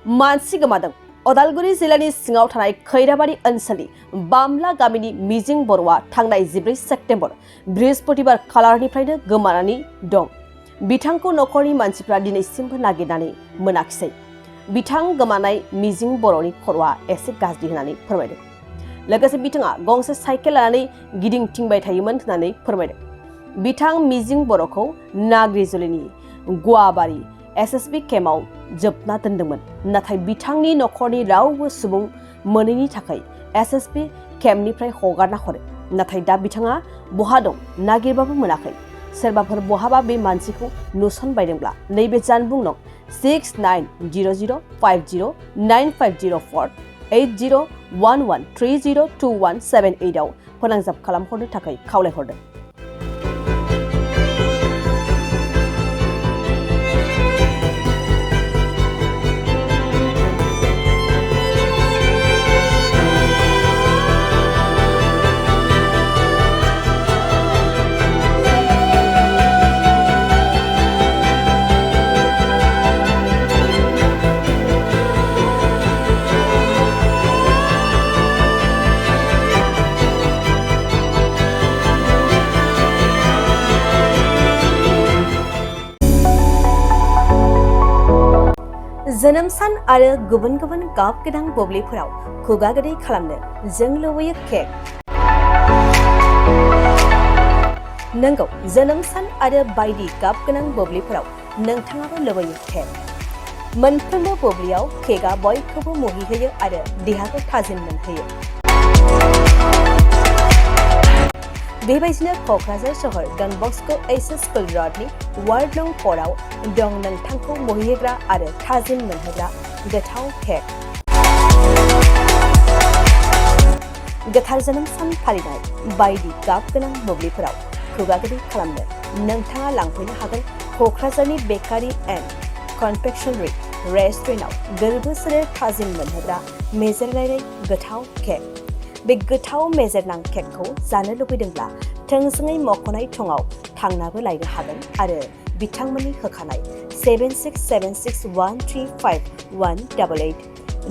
मानसि गोमादों। अदालगुरि जिल्लानि सिङाव थानाय खैराबारि ओनसोलनि बामला गामिनि मिजिं बर'आ थांनाय 14 सेप्तेम्बर बृहस्पतिबार खालारनिफ्रायनो गोमानानै दं। बिथांखौ नखरनि मानसिफ्रा दिनैसिमबो नागिरनानै मोनाखिसै। बिथां गोमानाय मिजिं बर'नि खर'आ एसे गाज्रि होननानै फोरमायदों। लोगोसे बिथाङा गंसे साइकेल लानानै गिदिंथिंबाय थायोमोन होननानै फोरमायदों। बिथां मिजिं बर'खौ नाग्रिजुलिनि गुवाबारि एसएसबि केम्पआव जोबना दोनदोंमोन। नाथाय बिथांनि नखरनि रावबो सुबुं मोनैनि थाखाय एसएसबि केम्पनिफ्राय हगारना हरो। नाथाय दा बिथाङा बहा दं नागिरबाबो मोनाखै। सोरबाफोर बहाबा बे मानसिखौ नुसनबायदोंब्ला नैबे जानबुं नं 6900509504 8011302178 आव फोनांजाब खालामहरनो थाखाय खावलायहरदों। जोनोम सान आरो गुबुन गुबुन गाब गोनां बुब्लिफोराव खुगा गोदै खालामनो जों लुबैयो केक। नंगौ, जोनोम सान आरो बायदि गाब गोनां बुब्लिफोराव नोंथाङाबो लुबैयो केक। मोनफ्रोमबो बुब्लियाव केकआ बयखौबो मुहिहोयो आरो देहाखौ थाजिम मोनहोयो। बेबायदिनो क'क्राझार सहर डन बस्क' एच.एस. स्कुल र'डनि वार्ड नं 4 आव दं नोंथांखौ मुहिहोग्रा आरो थाजिम मोनहोग्रा गोथाव केक। गोथार जोनोम सान फालिनाय बायदि गाब गोनां बुब्लिफोराव खुगा गोदै खालामनो नोंथाङा लांफैनो हागोन क'क्राझारनि बेकारि एन्ड कनफेक्शनारि रेस्टुरेन्टआव गोरबो सोलेर थाजिम मोनहोग्रा मेजेरलायनाय गोथाव केक। बे गोथाव मेजेरनां केकखौ जानो लुबैदोंब्ला थोंजोङै मख'नाय थंआव थांनाबो लायनो हागोन आरो बिथांमोननि होखानाय 7676135188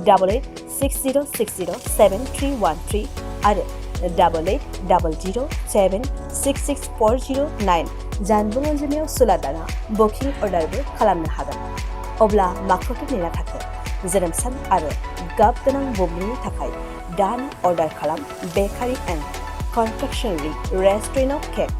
8860607313 आरो 8800766409 जानबुं अनजिमायाव सुलादाना बुकिं अर्डारबो खालामनो हागोन। अब्ला माखौथो नेना थाखो? जोनोम सान आरो गाब गोनां बुब्लिनि थाखाय दानो अर्डार खालाम बेकारि एन्ड कनफेक्शनारि रेस्टुरेन्टआव केक।